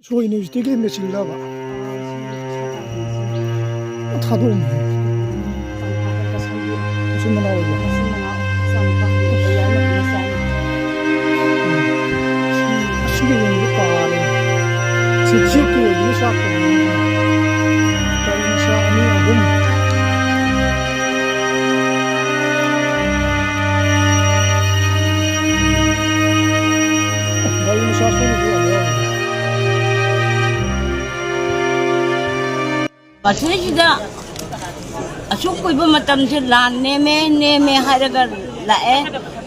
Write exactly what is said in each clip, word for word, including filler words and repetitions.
ꯁꯣꯏꯅ ꯍꯧꯖꯤꯛꯇꯒꯤ ꯃꯦꯆꯤꯜꯂꯕ? ꯊꯥꯗꯣꯛꯑꯝꯃꯦ꯫ ꯃꯆꯤꯟ ꯃꯅꯥꯎ ꯑꯣꯏꯕ꯫ ꯑꯁꯤꯒ ꯌꯦꯡꯕ ꯇꯥꯔꯦ꯫ ꯁꯤ ꯆꯦꯛꯀꯤ ꯑꯣꯏꯕꯅ ꯆꯥꯛꯄꯅꯤ꯫ ꯒꯥꯔꯤ ꯃꯆꯥ ꯑꯅꯤ ꯑꯍꯨꯝ꯫ ꯒꯥꯔꯤ ꯃꯆꯥ ꯁꯣꯝꯗꯗꯤ ꯌꯥꯝ ꯌꯥꯎꯔꯤ꯫ ꯃꯁꯤꯗꯩꯁꯤꯗ ꯑꯁꯨꯛ ꯀꯨꯏꯕ ꯃꯇꯝꯁꯦ ꯂꯥꯟ ꯅꯦꯝꯃꯦ, ꯅꯦꯝꯃꯦ ꯍꯥꯏꯔꯒ ꯂꯥꯛꯑꯦ꯫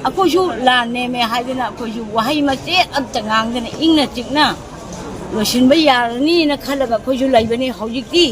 ꯑꯩꯈꯣꯏꯁꯨ ꯂꯥꯟ ꯅꯦꯝꯃꯦ ꯍꯥꯏꯗꯅ ꯑꯩꯈꯣꯏꯁꯨ ꯋꯥꯍꯩ ꯃꯆꯦꯠ ꯑꯝꯇ ꯉꯥꯡꯗꯅ ꯏꯪꯅ ꯆꯤꯛꯅ ꯂꯣꯏꯁꯤꯟꯕ ꯌꯥꯔꯅꯤꯅ ꯈꯜꯂꯒ ꯑꯩꯈꯣꯏꯁꯨ ꯂꯩꯕꯅꯤ꯫ ꯍꯧꯖꯤꯛꯇꯤ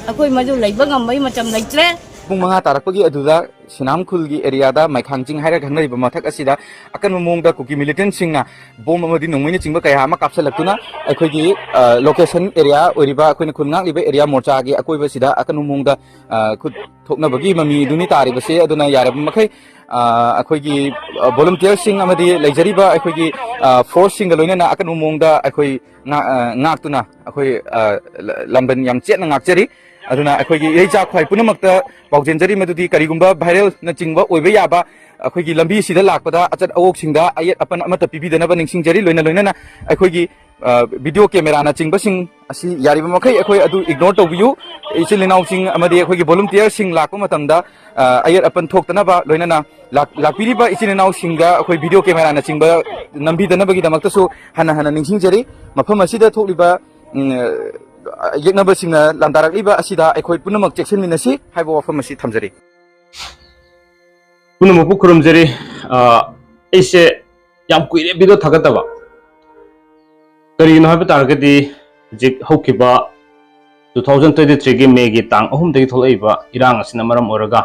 ꯑꯩꯈꯣꯏ ꯃꯗꯨ ꯂꯩꯕ ꯉꯝꯕꯒꯤ ꯃꯇꯝ ꯂꯩꯇ꯭ꯔꯦ꯫ ꯄꯨꯡ ꯃꯉꯥ ꯇꯥꯔꯛꯄꯒꯤ ꯑꯗꯨꯗ ꯁꯤꯅꯥꯝ ꯈꯨꯜꯒꯤ ꯑꯦꯔꯤꯌꯥꯗ ꯃꯥꯏꯈꯥꯡ ꯆꯤꯡ ꯍꯥꯏꯔꯒ ꯈꯪꯅꯔꯤꯕ ꯃꯊꯛ ꯑꯁꯤꯗ ꯑꯀꯟꯕ ꯃꯑꯣꯡꯗ ꯀꯨꯀꯤ ꯃꯤꯂꯤꯇꯦꯟꯁꯤꯡꯅ ꯕꯣꯝ ꯑꯃꯗꯤ ꯅꯣꯡꯃꯩꯅꯆꯤꯡꯕ ꯀꯌꯥ ꯑꯃ ꯀꯥꯞꯁꯤꯜꯂꯛꯇꯨꯅ ꯑꯩꯈꯣꯏꯒꯤ, ꯑ, ꯂꯣꯀꯦꯁꯟ ꯑꯦꯔꯤꯌꯥ ꯑꯣꯏꯔꯤꯕ ꯑꯩꯈꯣꯏꯅ ꯈꯨꯜ ꯉꯥꯛꯂꯤꯕ ꯑꯦꯔꯤꯌꯥ ꯃꯣꯔꯆꯥꯒꯤ ꯑꯀꯣꯏꯕꯁꯤꯗ ꯑꯀꯟꯕ ꯃꯑꯣꯡꯗ, ꯑ, ꯈꯨꯠ ꯊꯣꯛꯅꯕꯒꯤ ꯃꯃꯤꯗꯨꯅꯤ ꯇꯥꯔꯤꯕꯁꯦ꯫ ꯑꯗꯨꯅ ꯌꯥꯔꯕ ꯃꯈꯩ, ꯑ, ꯑꯩꯈꯣꯏꯒꯤ, ꯑ, ꯚꯣꯂꯨꯟꯇꯤꯌꯔꯁꯤꯡ ꯑꯃꯗꯤ ꯂꯩꯖꯔꯤꯕ ꯑꯩꯈꯣꯏꯒꯤ, ꯑ, ꯐꯣꯔꯁꯁꯤꯡꯒ ꯂꯣꯏꯅꯅ ꯑꯀꯟꯕ ꯃꯑꯣꯡꯗ ꯑꯩꯈꯣꯏ ꯉꯥ-, ꯑ, ꯉꯥꯛꯇꯨꯅ ꯑꯩꯈꯣꯏ, ꯑ, ꯂ-, ꯂꯥꯟꯕꯟ ꯌꯥꯝ ꯆꯦꯠꯅ ꯉꯥꯛꯆꯔꯤ꯫ ꯑꯗꯨꯅ ꯑꯩꯈꯣꯏꯒꯤ ꯏꯔꯩꯆꯥ ꯈ꯭ꯋꯥꯏ ꯄꯨꯝꯅꯃꯛꯇ ꯄꯥꯎꯖꯦꯟꯖꯔꯤ ꯃꯗꯨꯗꯤ ꯀꯔꯤꯒꯨꯝꯕ ꯚꯥꯏꯔꯦꯜꯅꯆꯤꯡꯕ ꯑꯣꯏꯕ ꯌꯥꯕ ꯑꯩꯈꯣꯏꯒꯤ ꯂꯝꯕꯤꯁꯤꯗ ꯂꯥꯛꯄꯗ ꯑꯆꯠ ꯑꯋꯣꯛꯁꯤꯡꯗ ꯑꯌꯦꯠ ꯑꯄꯟ ꯑꯃꯠꯇ ꯄꯤꯕꯤꯗꯅꯕ ꯅꯤꯡꯁꯤꯡꯖꯔꯤ꯫ ꯂꯣꯏꯅ ꯂꯣꯏꯅꯅ ꯑꯩꯈꯣꯏꯒꯤ, ꯑ, ꯚꯤꯗꯤꯑꯣ ꯀꯦꯃꯦꯔꯥꯅꯆꯤꯡꯕꯁꯤꯡ ꯑꯁꯤ ꯌꯥꯔꯤꯕ ꯃꯈꯩ ꯑꯩꯈꯣꯏ ꯑꯗꯨ ꯏꯒꯅꯣꯔ ꯇꯧꯕꯤꯌꯨ꯫ ꯏꯆꯤꯜ ꯏꯅꯥꯎꯁꯤꯡ ꯑꯃꯗꯤ ꯑꯩꯈꯣꯏꯒꯤ ꯚꯣꯂꯨꯟꯇꯤꯌꯔꯁꯤꯡ ꯂꯥꯛꯄ ꯃꯇꯝꯗ, ꯑ, ꯑꯌꯦꯠ ꯑꯄꯟ ꯊꯣꯛꯇꯅꯕ, ꯂꯣꯏꯅꯅ ꯂꯥꯛ-, ꯂꯥꯛꯄꯤꯔꯤꯕ ꯏꯆꯤꯜ ꯏꯅꯥꯎꯁꯤꯡꯗ ꯑꯩꯈꯣꯏ ꯚꯤꯗꯤꯑꯣ ꯀꯦꯃꯦꯔꯥꯅꯆꯤꯡꯕ ꯅꯝꯕꯤꯗꯅꯕꯒꯤꯗꯃꯛꯇꯁꯨ ꯍꯟꯅ ꯍꯟꯅ ꯅꯤꯡꯁꯤꯡꯖꯔꯤ꯫ ꯃꯐꯝ ꯑꯁꯤꯗ ꯊꯣꯛꯂꯤꯕ, ꯎꯝ, ꯌꯦꯛꯅꯕꯁꯤꯡꯅ ꯂꯥꯟꯗꯥꯔꯛꯂꯤꯕ ꯑꯁꯤꯗ ꯑꯩꯈꯣꯏ ꯄꯨꯝꯅꯃꯛ ꯆꯦꯛꯁꯤꯟꯃꯤꯟꯅꯁꯤ ꯍꯥꯏꯕ ꯋꯥꯐꯝ ꯑꯁꯤ ꯊꯝꯖꯔꯤ꯫ ꯄꯨꯝꯅꯃꯛꯄꯨ ꯈꯨꯔꯨꯝꯖꯔꯤ꯫ ꯑ, ꯑꯩꯁꯦ ꯌꯥꯝ ꯀꯨꯏꯔꯦ ꯚꯤꯗꯤꯑꯣ ꯊꯥꯒꯠꯇꯕ꯫ ꯀꯔꯤꯒꯤꯅꯣ ꯍꯥꯏꯕ ꯇꯥꯔꯒꯗꯤ, ꯍꯧꯖꯤꯛ ꯍꯧꯈꯤꯕ two thousand twenty three ꯒꯤ ꯃꯦꯒꯤ ꯇꯥꯡ ꯑꯍꯨꯝꯗꯒꯤ ꯊꯣꯛꯂꯛꯏꯕ ꯏꯔꯥꯡ ꯑꯁꯤꯅ ꯃꯔꯝ ꯑꯣꯏꯔꯒ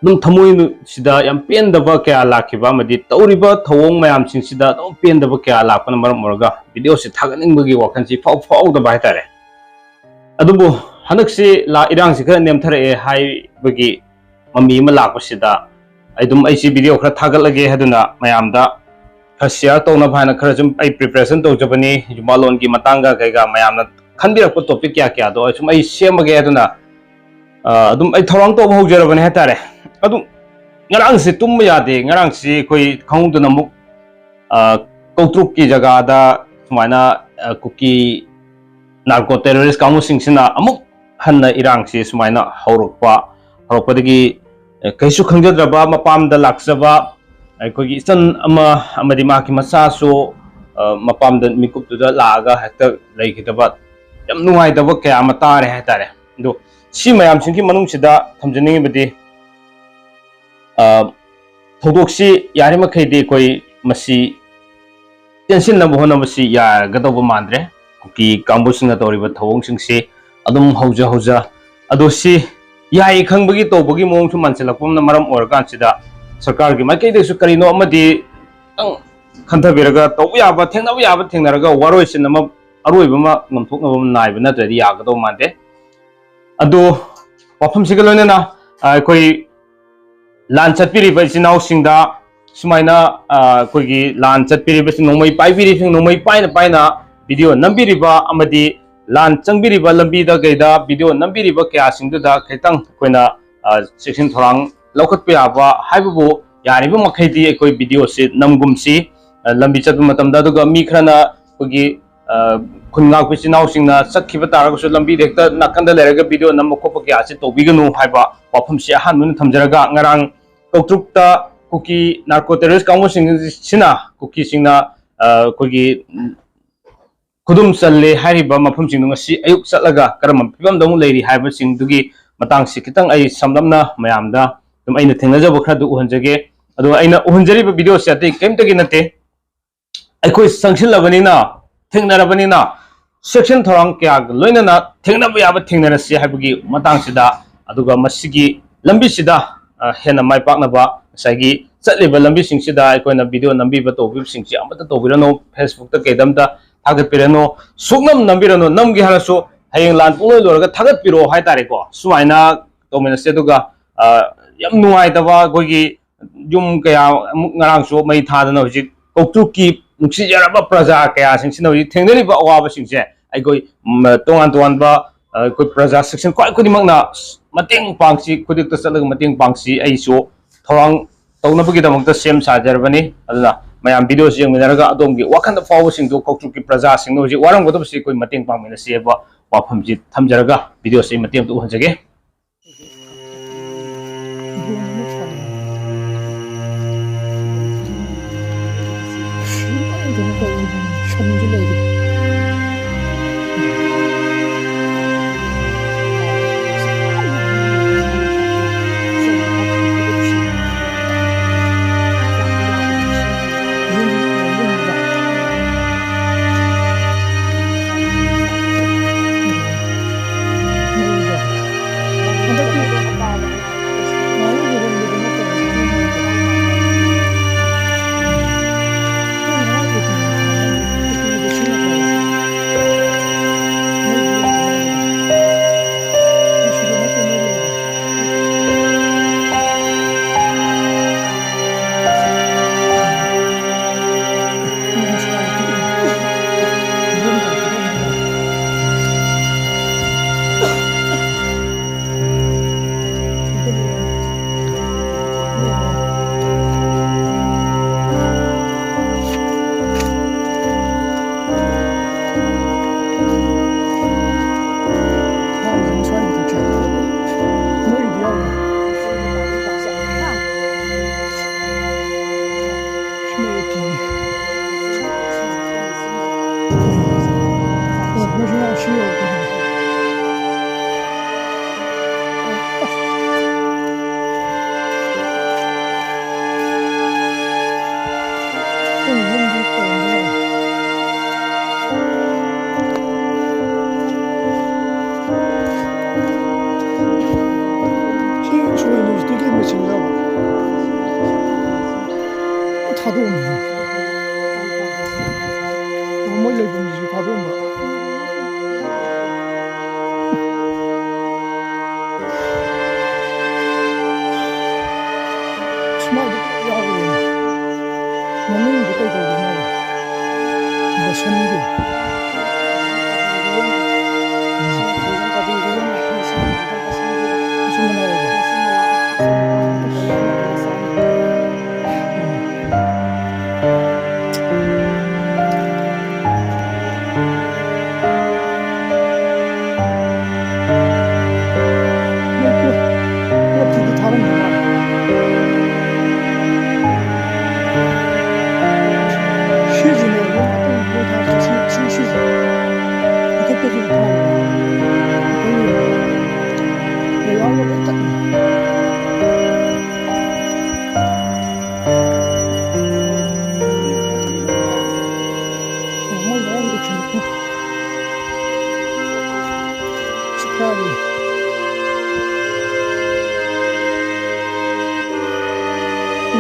ꯑꯗꯨꯝ ꯊꯃꯣꯏꯁꯤꯗ ꯌꯥꯝ ꯄꯦꯟꯗꯕ ꯀꯌꯥ ꯂꯥꯛꯈꯤꯕ ꯑꯃꯗꯤ ꯇꯧꯔꯤꯕ ꯊꯧꯑꯣꯡ ꯃꯌꯥꯝꯁꯤꯡꯁꯤꯗ ꯑꯗꯨꯝ ꯄꯦꯟꯗꯕ ꯀꯌꯥ ꯂꯥꯛꯄꯅ ꯃꯔꯝ ꯑꯣꯏꯔꯒ ꯚꯤꯗꯤꯑꯣꯁꯤ ꯊꯥꯒꯠꯅꯤꯡꯕꯒꯤ ꯋꯥꯈꯜꯁꯤ ꯏꯐꯥꯎ ꯐꯥꯎꯗꯕ ꯍꯥꯏꯇꯥꯔꯦ꯫ ꯑꯗꯨꯕꯨ ꯍꯟꯗꯛꯁꯤ ꯂꯥ-, ꯏꯔꯥꯡꯁꯤ ꯈꯔ ꯅꯦꯝꯊꯔꯛꯑꯦ ꯍꯥꯏꯕꯒꯤ ꯃꯃꯤ ꯑꯃ ꯂꯥꯛꯄꯁꯤꯗ ꯑꯩ ꯑꯗꯨꯝ ꯑꯩꯁꯤ ꯚꯤꯗꯤꯑꯣ ꯈꯔ ꯊꯥꯒꯠꯂꯒꯦ ꯍꯥꯏꯗꯨꯅ ꯃꯌꯥꯝꯗ ꯈꯔ ꯁꯤꯌꯥꯔ ꯇꯧꯅꯕ ꯍꯥꯏꯅ ꯈꯔ ꯁꯨꯝ ꯑꯩ ꯄ꯭ꯔꯤꯄꯦꯔꯦꯁꯟ ꯇꯧꯖꯕꯅꯤ꯫ ꯌꯨꯝꯕꯥꯂꯣꯟꯒꯤ ꯃꯇꯥꯡꯒ ꯀꯩꯒ ꯃꯌꯥꯝꯅ ꯈꯟꯕꯤꯔꯛꯄ ꯇꯣꯄꯤꯛ ꯀꯌꯥ ꯀꯌꯥꯗꯣ ꯑꯩ ꯁꯨꯝ ꯑꯩ ꯁꯦꯝꯃꯒꯦ꯫ ꯑꯗꯨꯅ ꯑ, ꯑꯗꯨꯝ ꯑꯩ ꯊꯧꯔꯥꯡ ꯇꯧꯕ ꯍꯧꯖꯔꯕꯅꯦ ꯍꯥꯏꯇꯥꯔꯦ꯫ ꯑꯗꯨ ꯉꯔꯥꯡꯁꯦ ꯇꯨꯝꯕ ꯌꯥꯗꯦ꯫ ꯉꯔꯥꯡꯁꯤ ꯑꯩꯈꯣꯏ ꯈꯪꯍꯧꯗꯅ ꯑꯃꯨꯛ ꯑ, ꯀꯧꯇ꯭ꯔꯨꯛꯀꯤ ꯖꯒꯥꯗ ꯁꯨꯃꯥꯏꯅ ꯑ, ꯀꯨꯀꯤ ꯅꯥꯔꯀꯣ ꯇꯦꯔꯣꯔꯤꯁ ꯀꯥꯡꯕꯨꯁꯤꯡꯁꯤꯅ ꯑꯃꯨꯛ ꯍꯟꯅ ꯏꯔꯥꯡꯁꯤ ꯁꯨꯃꯥꯏꯅ ꯍꯧꯔꯛꯄ꯫ ꯍꯧꯔꯛꯄꯗꯒꯤ ꯑ, ꯀꯩꯁꯨ ꯈꯪꯖꯗ꯭ꯔꯕ ꯃꯄꯥꯝꯗ ꯂꯥꯛꯆꯕ ꯑꯩꯈꯣꯏꯒꯤ ꯏꯆꯟ ꯑꯃ ꯑꯃꯗꯤ ꯃꯍꯥꯛꯀꯤ ꯃꯆꯥꯁꯨ ꯑ, ꯃꯄꯥꯝꯗ ꯃꯤꯀꯨꯞꯇꯨꯗ ꯂꯥꯛꯑꯒ ꯍꯦꯛꯇ ꯂꯩꯈꯤꯗꯕ ꯌꯥꯝ ꯅꯨꯡꯉꯥꯏꯇꯕ ꯀꯌꯥ ꯑꯃ ꯇꯥꯔꯦ ꯍꯥꯏꯇꯥꯔꯦ꯫ ꯑꯗꯣ ꯁꯤ ꯃꯌꯥꯝꯁꯤꯡꯒꯤ ꯃꯅꯨꯡꯁꯤꯗ ꯊꯝꯖꯅꯤꯡꯉꯤꯕꯗꯤ ꯑ, ꯊꯧꯗꯣꯛꯁꯤ ꯌꯥꯔꯤꯃꯈꯩꯗꯤ ꯑꯩꯈꯣꯏ ꯃꯁꯤ ꯇꯦꯟꯁꯤꯟꯅꯕ ꯍꯣꯠꯅꯕꯁꯤ ꯌꯥꯒꯗꯧꯕ ꯃꯥꯟꯗ꯭ꯔꯦ꯫ ꯀꯨꯀꯤ ꯀꯥꯡꯕꯨꯁꯤꯡꯅ ꯇꯧꯔꯤꯕ ꯊꯧꯑꯣꯡꯁꯤꯡꯁꯤ ꯑꯗꯨꯝ ꯍꯧꯖ ꯍꯧꯖ, ꯑꯗꯣ ꯁꯤ ꯌꯥꯏ ꯈꯪꯕꯒꯤ ꯇꯧꯕꯒꯤ ꯃꯑꯣꯡꯁꯨ ꯃꯥꯟꯁꯤꯜꯂꯛꯄꯅ ꯃꯔꯝ ꯑꯣꯏꯔꯀꯥꯟꯁꯤꯗ ꯁꯔꯀꯥꯔꯒꯤ ꯃꯥꯏꯀꯩꯗꯒꯤꯁꯨ ꯀꯔꯤꯅꯣ ꯑꯃꯗꯤ ꯈꯤꯇꯪ ꯈꯟꯊꯕꯤꯔꯒ ꯇꯧꯕ ꯌꯥꯕ, ꯊꯦꯡꯅꯕ ꯌꯥꯕ ꯊꯦꯡꯅꯔꯒ ꯋꯥꯔꯣꯏꯁꯤꯟ ꯑꯃ, ꯑꯔꯣꯏꯕ ꯑꯃ ꯉꯝꯊꯣꯛꯅꯕ ꯑꯃ ꯅꯥꯏꯕ ꯅꯠꯇ꯭ꯔꯗꯤ ꯌꯥꯒꯗꯧ ꯃꯥꯟꯗꯦ꯫ ꯑꯗꯣ ꯋꯥꯐꯝꯁꯤꯒ ꯂꯣꯏꯅꯅ, ꯑ, ꯑꯩꯈꯣꯏ ꯂꯥꯟ ꯆꯠꯄꯤꯔꯤꯕ ꯏꯆꯤꯟ ꯏꯅꯥꯎꯁꯤꯡꯗ ꯁꯨꯃꯥꯏꯅ, ꯑ, ꯑꯩꯈꯣꯏꯒꯤ ꯂꯥꯟ ꯆꯠꯄꯤꯔꯤꯕꯁꯤꯡ, ꯅꯣꯡꯃꯩ ꯄꯥꯏꯕꯤꯔꯤꯕꯁꯤꯡ, ꯅꯣꯡꯃꯩ ꯄꯥꯏꯅ ꯄꯥꯏꯅ ꯚꯤꯗꯤꯑꯣ ꯅꯝꯕꯤꯔꯤꯕ ꯑꯃꯗꯤ ꯂꯥꯟ ꯆꯪꯕꯤꯔꯤꯕ ꯂꯝꯕꯤꯗ ꯀꯩꯗ ꯚꯤꯗꯤꯑꯣ ꯅꯝꯕꯤꯔꯤꯕ ꯀꯌꯥꯁꯤꯡꯗꯨꯗ ꯈꯤꯇꯪ ꯑꯩꯈꯣꯏꯅ, ꯑ, ꯆꯦꯛꯁꯤꯟ ꯊꯧꯔꯥꯡ ꯂꯧꯈꯠꯄ ꯌꯥꯕ ꯍꯥꯏꯕꯕꯨ ꯌꯥꯔꯤꯕ ꯃꯈꯩꯗꯤ ꯑꯩꯈꯣꯏ ꯚꯤꯗꯤꯑꯣꯁꯤ ꯅꯝꯒꯨꯝꯁꯤ, ꯑ, ꯂꯝꯕꯤ ꯆꯠꯄ ꯃꯇꯝꯗ꯫ ꯑꯗꯨꯒ ꯃꯤ ꯈꯔꯅ ꯑꯩꯈꯣꯏꯒꯤ, ꯑ, ꯈꯨꯟ ꯉꯥꯛꯄ ꯏꯆꯤꯟ ꯏꯅꯥꯎꯁꯤꯡꯅ ꯆꯠꯈꯤꯕ ꯇꯥꯔꯒꯁꯨ ꯂꯝꯕꯤꯗ ꯍꯦꯛꯇ ꯅꯥꯀꯟꯗ ꯂꯩꯔꯒ ꯚꯤꯗꯤꯑꯣ ꯅꯝꯕ ꯈꯣꯠꯄ ꯀꯌꯥꯁꯤ ꯇꯧꯕꯤꯒꯅꯨ ꯍꯥꯏꯕ ꯋꯥꯐꯝꯁꯤ ꯑꯍꯥꯟꯕ ꯑꯣꯏꯅ ꯊꯝꯖꯔꯒ, ꯉꯔꯥꯡ ꯀꯧꯇ꯭ꯔꯨꯛꯇ ꯀꯨꯀꯤ ꯅꯥꯔꯀꯣ ꯇꯦꯔꯣꯔꯤꯁ ꯀꯥꯡꯕꯨꯁꯤꯡꯁꯤꯅ ꯀꯨꯀꯤꯁꯤꯡꯅ, ꯑ, ꯑꯩꯈꯣꯏꯒꯤ ꯈꯨꯗꯨꯝ ꯆꯜꯂꯦ ꯍꯥꯏꯔꯤꯕ ꯃꯐꯝꯁꯤꯡꯗꯣ ꯉꯁꯤ ꯑꯌꯨꯛ ꯆꯠꯂꯒ ꯀꯔꯝꯕ ꯐꯤꯕꯝꯗ ꯑꯃꯨꯛ ꯂꯩꯔꯤ ꯍꯥꯏꯕꯁꯤꯡꯗꯨꯒꯤ ꯃꯇꯥꯡꯁꯤ ꯈꯤꯇꯪ ꯑꯩ ꯁꯝꯂꯞꯅ ꯃꯌꯥꯝꯗ ꯑꯗꯨꯝ ꯑꯩꯅ ꯊꯦꯡꯅꯖꯕ ꯈꯔꯗꯨ ꯎꯍꯟꯖꯒꯦ꯫ ꯑꯗꯨꯒ ꯑꯩꯅ ꯎꯍꯟꯖꯔꯤꯕ ꯚꯤꯗꯤꯑꯣꯁꯦ ꯑꯇꯩ ꯀꯔꯤꯝꯇꯒꯤ ꯅꯠꯇꯦ, ꯑꯩꯈꯣꯏ ꯆꯪꯁꯤꯜꯂꯕꯅꯤꯅ, ꯊꯦꯡꯅꯔꯕꯅꯤꯅ, ꯆꯦꯛꯁꯤꯟ ꯊꯧꯔꯥꯡ ꯀꯌꯥꯒ ꯂꯣꯏꯅꯅ ꯊꯦꯡꯅꯕ ꯌꯥꯕ ꯊꯦꯡꯅꯔꯁꯤ ꯍꯥꯏꯕꯒꯤ ꯃꯇꯥꯡꯁꯤꯗ, ꯑꯗꯨꯒ ꯃꯁꯤꯒꯤ ꯂꯝꯕꯤꯁꯤꯗ, ꯑ, ꯍꯦꯟꯅ ꯃꯥꯏ ꯄꯥꯛꯅꯕ ꯉꯁꯥꯏꯒꯤ ꯆꯠꯂꯤꯕ ꯂꯝꯕꯤꯁꯤꯡꯁꯤꯗ ꯑꯩꯈꯣꯏꯅ ꯚꯤꯗꯤꯑꯣ ꯅꯝꯕꯤꯕ ꯇꯧꯕꯤꯕꯁꯤꯡꯁꯤ ꯑꯃꯠꯇ ꯇꯧꯕꯤꯔꯅꯨ, ꯐꯦꯁꯕꯨꯛꯇ ꯀꯩꯗ ꯑꯝꯇ ꯊꯥꯒꯠꯄꯤꯔꯅꯨ, ꯁꯨꯡꯅꯝ ꯅꯝꯕꯤꯔꯅꯨ꯫ ꯅꯝꯒꯦ ꯍꯥꯏꯔꯁꯨ ꯍꯌꯦꯡ ꯂꯥꯟ ꯄꯨꯡꯂꯣꯏ ꯂꯣꯏꯔꯒ ꯊꯥꯒꯠꯄꯤꯔꯛꯑꯣ ꯍꯥꯏꯇꯥꯔꯦꯀꯣ꯫ ꯁꯨꯃꯥꯏꯅ ꯇꯧꯃꯤꯟꯅꯁꯤ꯫ ꯑꯗꯨꯒ, ꯑ, ꯌꯥꯝ ꯅꯨꯡꯉꯥꯏꯇꯕ ꯑꯩꯈꯣꯏꯒꯤ ꯌꯨꯝ ꯀꯌꯥ ꯑꯃꯨꯛ ꯉꯔꯥꯡꯁꯨ ꯃꯩ ꯊꯥꯗꯅ ꯍꯧꯖꯤꯛ ꯀꯧꯇ꯭ꯔꯨꯛꯀꯤ ꯅꯨꯡꯁꯤꯖꯔꯕ ꯄ꯭ꯔꯖꯥ ꯀꯌꯥꯁꯤꯡꯁꯤꯅ ꯍꯧꯖꯤꯛ ꯊꯦꯡꯅꯔꯤꯕ ꯑꯋꯥꯕꯁꯤꯡꯁꯦ ꯑꯩꯈꯣꯏ, ꯎꯝ, ꯇꯣꯉꯥꯟ ꯇꯣꯉꯥꯟꯕ, ꯑ, ꯑꯩꯈꯣꯏ ꯄ꯭ꯔꯖꯥ ꯁꯦꯛꯁꯟ ꯈ꯭ꯋꯥꯏ ꯈꯨꯗꯤꯡꯃꯛꯅ ꯃꯇꯦꯡ ꯄꯥꯡꯁꯤ, ꯈꯨꯗꯛꯇ ꯆꯠꯂꯒ ꯃꯇꯦꯡ ꯄꯥꯡꯁꯤ꯫ ꯑꯩꯁꯨ ꯊꯧꯔꯥꯡ ꯇꯧꯅꯕꯒꯤꯗꯃꯛꯇ ꯁꯦꯝ ꯁꯥꯖꯔꯕꯅꯤ꯫ ꯑꯗꯨꯅ ꯃꯌꯥꯝ ꯚꯤꯗꯤꯑꯣꯁꯤ ꯌꯦꯡꯃꯤꯟꯅꯔꯒ ꯑꯗꯣꯝꯒꯤ ꯋꯥꯈꯜꯗ ꯐꯥꯎꯕꯁꯤꯡꯗꯨ ꯀꯧꯇ꯭ꯔꯨꯛꯀꯤ ꯄ꯭ꯔꯖꯥꯁꯤꯡꯅ ꯍꯧꯖꯤꯛ ꯋꯥꯔꯝꯒꯗꯕꯁꯤ ꯑꯩꯈꯣꯏ ꯃꯇꯦꯡ ꯄꯥꯡꯃꯤꯟꯅꯁꯤ ꯍꯥꯏꯕ ꯋꯥꯐꯝꯁꯤ ꯊꯝꯖꯔꯒ ꯚꯤꯗꯤꯑꯣꯁꯤ ꯑꯩ ꯃꯇꯦꯛ ꯑꯃꯇ ꯎꯍꯟꯖꯒꯦ꯫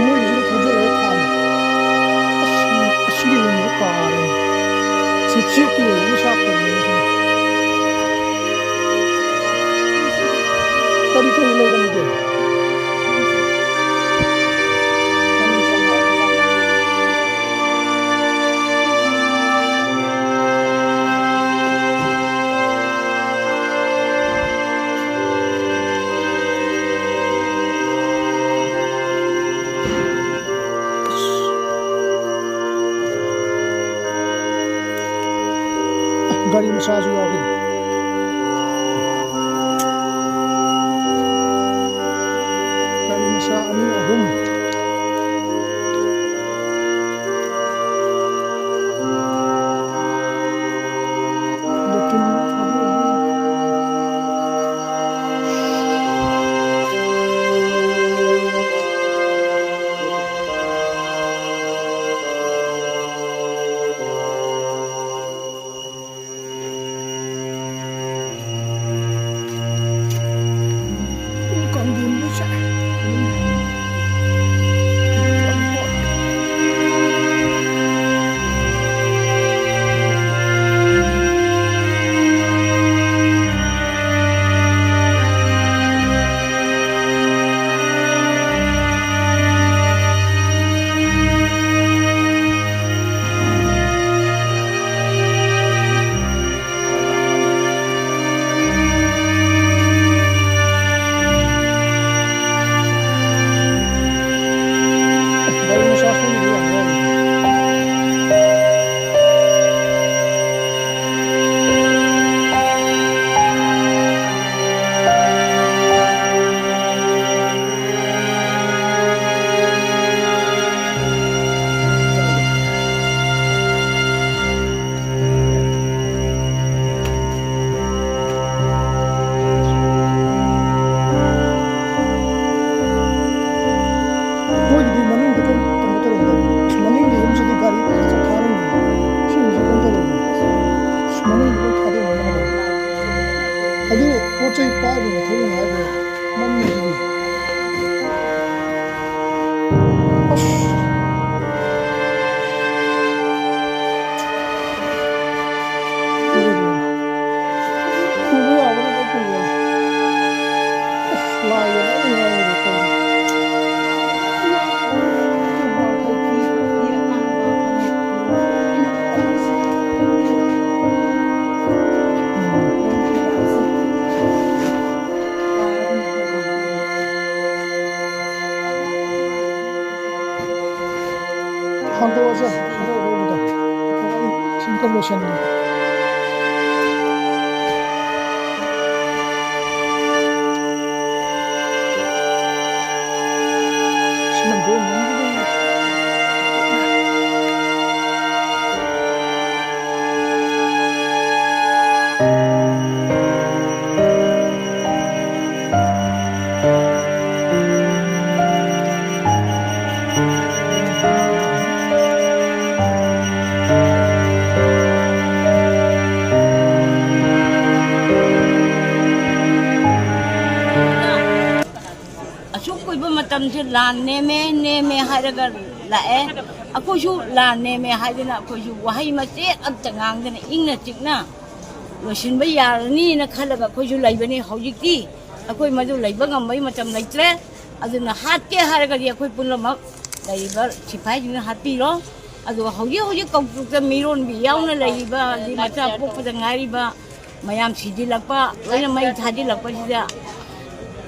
ꯃꯣꯏꯒꯤꯁꯤꯗ ꯊꯧꯖꯤꯜꯂꯒ ꯊꯥꯕ꯫ ꯑꯁ, ꯑꯁꯤꯒꯤ ꯌꯨꯝꯁꯦ ꯀꯥꯔꯦ꯫ ꯁꯤ ꯆꯦꯛꯀꯤ ꯑꯣꯏꯕꯒꯤ ꯁꯥꯠꯄꯅꯦ ꯁꯤꯅ꯫ ꯀꯔꯤ ꯀꯔꯤ ꯂꯩꯔꯝꯒꯦ? ꯒꯥꯔꯤ ꯃꯆꯥꯁꯨ ꯌꯥꯎꯔꯤ꯫ ꯒꯥꯔꯤ ꯃꯆꯥ ꯑꯅꯤ, ꯑꯍꯨꯝ꯫ ꯂꯦꯇ꯭ꯔꯤꯟ꯫ ꯄꯣꯠ ꯆꯩ ꯄꯥꯏꯕꯒꯤ ꯊꯧꯔꯝ ꯍꯥꯏꯕ ꯃꯝꯃꯤꯁꯤꯗꯤ꯫ ꯑꯁ꯫ ꯄꯨꯕ ꯌꯥꯕꯅ ꯂꯣꯏ ꯄꯨꯔꯦ꯫ ꯑꯁ, ꯂꯥꯏꯒ ꯂꯣꯏ ꯉꯥꯡꯉꯤꯕ ꯇꯧꯔꯤ꯫ ꯍꯥꯡꯗꯣꯛꯑꯁꯦ꯫ ꯑꯔꯣꯏꯕꯗꯣ꯫ ꯁꯤ ꯑꯝꯇ ꯂꯣꯏꯁꯟꯒꯦ꯫ ꯁꯤ ꯂꯪꯒꯣꯜ ꯃꯅꯨꯡꯒꯤꯗꯨ꯫ ꯑꯁꯨꯛ ꯀꯨꯏꯕ ꯃꯇꯝꯁꯦ ꯂꯥꯟ ꯅꯦꯝꯃꯦ, ꯅꯦꯝꯃꯦ ꯍꯥꯏꯔꯒ ꯂꯥꯛꯑꯦ꯫ ꯑꯩꯈꯣꯏꯁꯨ ꯂꯥꯟ ꯅꯦꯝꯃꯦ ꯍꯥꯏꯗꯅ ꯑꯩꯈꯣꯏꯁꯨ ꯋꯥꯍꯩ ꯃꯆꯦꯠ ꯑꯝꯇ ꯉꯥꯡꯗꯅ ꯏꯪꯅ ꯆꯤꯛꯅ ꯂꯣꯏꯁꯤꯟꯕ ꯌꯥꯔꯅꯤꯅ ꯈꯜꯂꯒ ꯑꯩꯈꯣꯏꯁꯨ ꯂꯩꯕꯅꯤ꯫ ꯍꯧꯖꯤꯛꯇꯤ ꯑꯩꯈꯣꯏ ꯃꯗꯨ ꯂꯩꯕ ꯉꯝꯕꯒꯤ ꯃꯇꯝ ꯂꯩꯇ꯭ꯔꯦ꯫ ꯑꯗꯨꯅ ꯍꯥꯠꯀꯦ ꯍꯥꯏꯔꯒꯗꯤ ꯑꯩꯈꯣꯏ ꯄꯨꯝꯅꯃꯛ ꯂꯩꯔꯤꯕ ꯁꯤꯐꯥꯏꯁꯤꯡꯅ ꯍꯥꯠꯄꯤꯔꯣ꯫ ꯑꯗꯨꯒ ꯍꯧꯖꯤꯛ ꯍꯧꯖꯤꯛ ꯀꯧꯇ꯭ꯔꯨꯛꯇ ꯃꯤꯔꯣꯟꯕꯤ ꯌꯥꯎꯅ ꯂꯩꯔꯤꯕ, ꯍꯧꯖꯤꯛ ꯃꯆꯥ ꯄꯣꯛꯄꯗ ꯉꯥꯏꯔꯤꯕ ꯃꯌꯥꯝ ꯁꯤꯖꯤꯜꯂꯛꯄ, ꯂꯣꯏꯅ ꯃꯩ ꯊꯥꯖꯤꯜꯂꯛꯄꯁꯤꯗ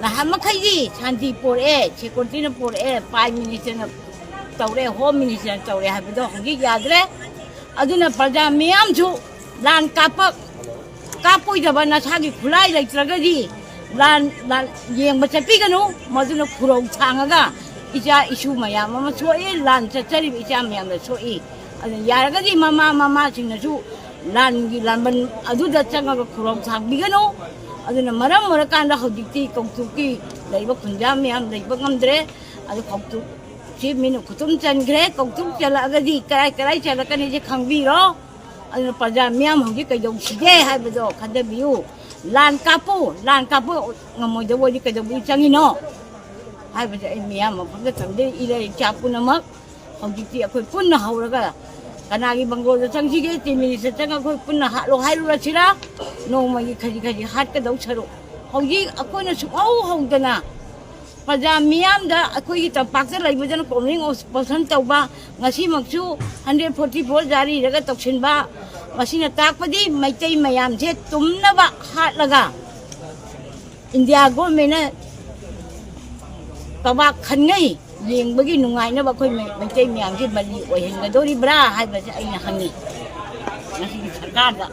ꯅꯍꯥꯟ ꯃꯈꯩꯗꯤ ꯁꯥꯟꯇꯤ ꯄꯣꯔꯛꯑꯦ, ꯁꯦꯀꯨꯔꯤꯇꯤꯅ ꯄꯣꯔꯛꯑꯦ, ꯄ꯭ꯔꯥꯏꯝ ꯃꯤꯅꯤꯁꯇꯔꯅ ꯇꯧꯔꯦ, ꯍꯣꯝ ꯃꯤꯅꯤꯁꯇꯔꯅ ꯇꯧꯔꯦ ꯍꯥꯏꯕꯗꯣ ꯍꯧꯖꯤꯛ ꯌꯥꯗ꯭ꯔꯦ꯫ ꯑꯗꯨꯅ ꯄ꯭ꯔꯖꯥ ꯃꯤꯌꯥꯝꯁꯨ ꯂꯥꯟ ꯀꯥꯞꯄ ꯀꯥꯞꯄꯣꯏꯗꯕ ꯅꯁꯥꯒꯤ ꯈꯨꯠꯂꯥꯏ ꯂꯩꯇ꯭ꯔꯒꯗꯤ ꯂꯥꯟ, ꯂꯥꯟ ꯌꯦꯡꯕ ꯆꯠꯄꯤꯒꯅꯨ꯫ ꯃꯗꯨꯅ ꯈꯨꯔꯧ ꯊꯥꯡꯉꯒ ꯏꯆꯥ ꯏꯁꯨ ꯃꯌꯥꯝ ꯑꯃ ꯁꯣꯛꯏ, ꯂꯥꯟ ꯆꯠꯆꯔꯤꯕ ꯏꯆꯥ ꯃꯌꯥꯝꯗ ꯁꯣꯛꯏ꯫ ꯑꯗꯨꯅ ꯌꯥꯔꯒꯗꯤ ꯃꯃꯥ ꯃꯃꯥꯁꯤꯡꯅꯁꯨ ꯂꯥꯟꯒꯤ ꯂꯥꯟꯕꯟ ꯑꯗꯨꯗ ꯆꯪꯉꯒ ꯈꯨꯔꯧ ꯊꯥꯡꯕꯤꯒꯅꯨ꯫ ꯑꯗꯨꯅ ꯃꯔꯝ ꯑꯣꯏꯔꯀꯥꯟꯗ ꯍꯧꯖꯤꯛꯇꯤ ꯀꯧꯇ꯭ꯔꯨꯛꯀꯤ ꯂꯩꯕ ꯈꯨꯟꯖꯥ ꯃꯌꯥꯝ ꯂꯩꯕ ꯉꯝꯗ꯭ꯔꯦ꯫ ꯑꯗꯨ ꯀꯧꯇ꯭ꯔꯨꯛꯁꯤ ꯃꯤꯅ ꯈꯨꯇꯨꯝ ꯆꯟꯈ꯭ꯔꯦ꯫ ꯀꯧꯇ꯭ꯔꯨꯛ ꯆꯜꯂꯛꯑꯒꯗꯤ ꯀꯔꯥꯏ ꯀꯔꯥꯏ ꯆꯜꯂꯛꯀꯅꯤꯁꯦ ꯈꯪꯕꯤꯔꯣ꯫ ꯑꯗꯨꯅ ꯄ꯭ꯔꯖꯥ ꯃꯤꯌꯥꯝ ꯍꯧꯖꯤꯛ ꯀꯩꯗꯧꯁꯤꯒꯦ ꯍꯥꯏꯕꯗꯣ ꯈꯟꯊꯕꯤꯌꯨ꯫ ꯂꯥꯟ ꯀꯥꯞꯄꯨ, ꯂꯥꯟ ꯀꯥꯞꯄꯨ ꯉꯝꯃꯣꯏꯗꯕ ꯑꯣꯏꯗꯤ ꯀꯩꯗꯧꯕꯒꯤ ꯆꯪꯉꯤꯅꯣ ꯍꯥꯏꯕꯁꯦ ꯑꯩ ꯃꯤꯌꯥꯝ ꯃꯐꯝꯗ ꯊꯝꯖꯩ꯫ ꯏꯔꯩ ꯏꯆꯥ ꯄꯨꯝꯅꯃꯛ ꯍꯧꯖꯤꯛꯇꯤ ꯑꯩꯈꯣꯏ ꯄꯨꯟꯅ ꯍꯧꯔꯒ ꯀꯅꯥꯒꯤ ꯕꯪꯒ꯭ꯂꯣꯗ ꯆꯪꯁꯤꯒꯦ, ꯆꯤꯞ ꯃꯤꯅꯤꯁꯇꯔ ꯆꯪꯉꯒ ꯑꯩꯈꯣꯏ ꯄꯨꯟꯅ ꯍꯥꯠꯂꯣ ꯍꯥꯏꯔꯨꯔꯁꯤꯔꯥ? ꯅꯣꯡꯃꯒꯤ ꯈꯖꯤꯛ ꯈꯖꯤꯛ ꯍꯥꯠꯀꯗꯧ ꯁꯔꯨꯛ ꯍꯧꯖꯤꯛ ꯑꯩꯈꯣꯏꯅ ꯁꯨꯡꯍꯧ ꯍꯧꯗꯅ ꯄ꯭ꯔꯖꯥ ꯃꯤꯌꯥꯝꯗ ꯑꯩꯈꯣꯏꯒꯤ ꯇꯝꯄꯥꯛꯇ ꯂꯩꯕꯗꯅ ꯀꯣꯝꯅꯤꯡ ꯑꯣꯄꯣꯖꯤꯁꯟ ꯇꯧꯕ, ꯉꯁꯤꯃꯛꯁꯨ ꯍꯟꯗ꯭ꯔꯦꯠ ꯐꯣꯔꯇꯤ ꯐꯣꯔ ꯖꯥꯔꯤ ꯏꯔꯒ ꯇꯧꯁꯤꯟꯕ, ꯃꯁꯤꯅ ꯇꯥꯛꯄꯗꯤ ꯃꯩꯇꯩ ꯃꯌꯥꯝꯁꯦ ꯇꯨꯝꯅꯕ ꯍꯥꯠꯂꯒ ꯏꯟꯗꯤꯌꯥ ꯒꯣꯔꯃꯦꯟꯅ ꯀꯕꯥꯛ ꯈꯟꯉꯩ ꯌꯦꯡꯕꯒꯤ ꯅꯨꯡꯉꯥꯏꯅꯕ ꯑꯩꯈꯣꯏ ꯃꯩ-, ꯃꯩꯇꯩ ꯃꯌꯥꯝꯁꯦ ꯕꯂꯤ ꯑꯣꯏꯍꯟꯒꯗꯧꯔꯤꯕ꯭ꯔꯥ ꯍꯥꯏꯕꯁꯦ ꯑꯩꯅ ꯍꯪꯉꯤ ꯉꯁꯤꯒꯤ ꯁꯔꯀꯥꯔꯗ꯫